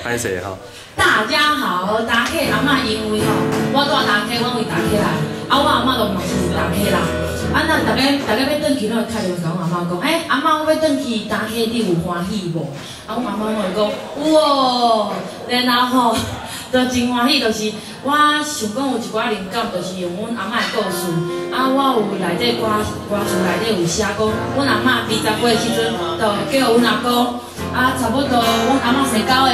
歹勢吼。大家好，大客阿嬤因為吼，我住大溪，阮為大溪來，啊，我阿嬤都嘛是大溪人。啊，那逐家逐家欲轉去，攏會敲電話共阮阿嬤講，欸，阿嬤，我欲轉去大溪，你有歡喜無？啊，阮阿嬤攏會講有哦。然後吼，就真歡喜，就是我想講有一寡靈感，就是用阮阿嬤的故事。啊，我有內底歌歌詞內底有寫講，阮阿嬤20歲時陣，就叫阮阿公，啊，差不多阮阿嬤生九個，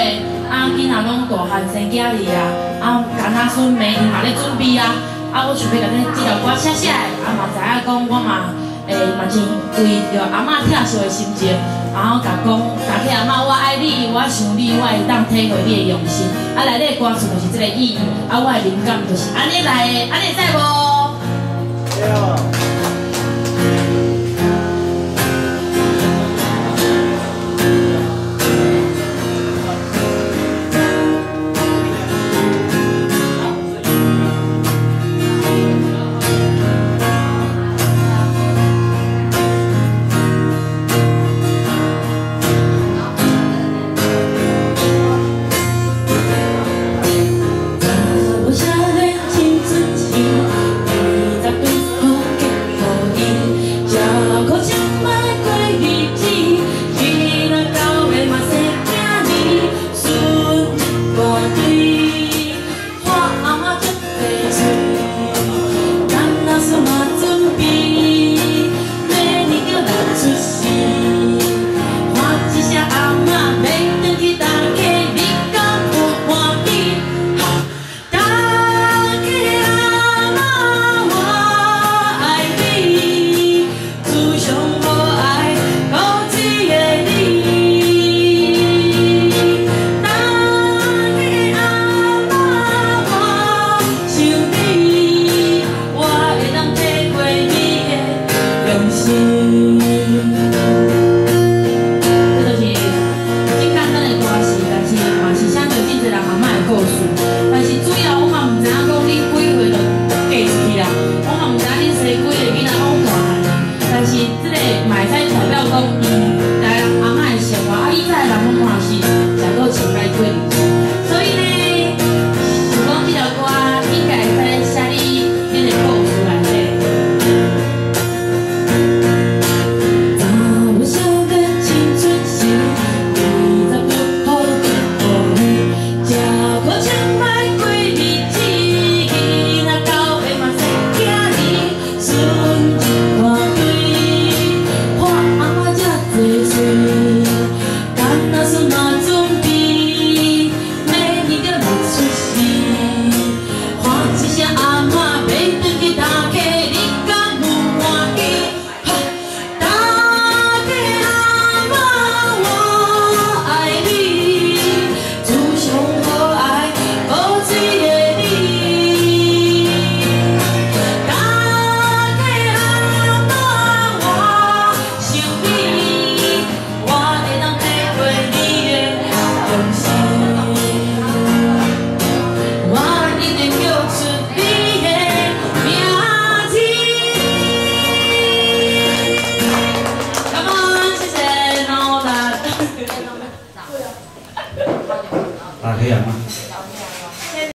啊，囡仔攏大漢生囝兒啊，啊，干仔孫明年嘛咧準備啊。啊，我想欲共這條歌寫寫的，啊嘛知影講我嘛會嘛真為著阿嬤疼惜的心情，然後共講，大家阿嬤我愛你，我想你，我會當體會你的用心。啊，內底歌詞就是這個意義，啊，我的靈感就是按呢來的，按呢會使無？對。